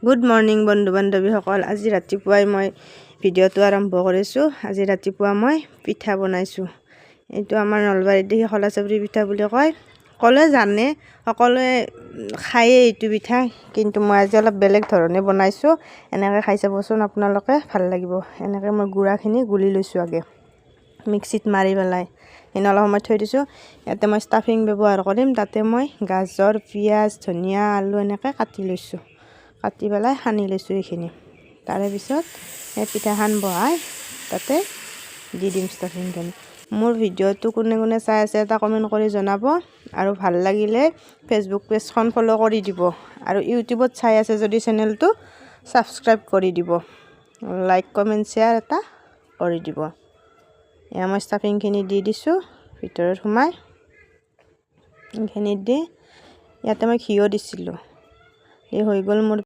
Good morning বন্ধু বান্ধৱীসকল। আজি ৰাতিপুৱাই মই ভিডিঅ'টো আৰম্ভ কৰিছোঁ। আজি ৰাতিপুৱা মই পিঠা বনাইছোঁ। এইটো আমাৰ নলবাৰীত দেখি খোলা চাপৰি পিঠা বুলি কয়। সকলোৱে জানে, সকলোৱে খায়েই এইটো পিঠা। কিন্তু মই আজি অলপ বেলেগ ধৰণে বনাইছোঁ। এনেকৈ খাই চাবচোন আপোনালোকে, ভাল লাগিব। এনেকৈ মই গুড়াখিনি গুলি লৈছোঁ আগে মিক্সিত মাৰি পেলাই। এনে অলপ সময় থৈ দিছোঁ। ইয়াতে মই ষ্টাফিং ব্যৱহাৰ কৰিম। তাতে মই গাজৰ, পিঁয়াজ, ধনিয়া, আলু এনেকৈ কাটি লৈছোঁ। কাটি পেলাই সানি লৈছোঁ এইখিনি। তাৰে পিছত এই পিঠাখন বহাই তাতে দি দিম ষ্টাফিংখিনি। মোৰ ভিডিঅ'টো কোনে কোনে চাই আছে, এটা কমেণ্ট কৰি জনাব আৰু ভাল লাগিলে ফেচবুক পেজখন ফ'ল' কৰি দিব আৰু ইউটিউবত চাই আছে যদি চেনেলটো ছাবস্ক্ৰাইব কৰি দিব, লাইক, কমেণ্ট, শ্বেয়াৰ এটা কৰি দিব। এয়া মই ষ্টাফিংখিনি দি দিছোঁ ভিতৰত সোমাই। এইখিনি দি ইয়াতে মই ঘিও দিছিলোঁ। এই হৈ গ'ল মোৰ।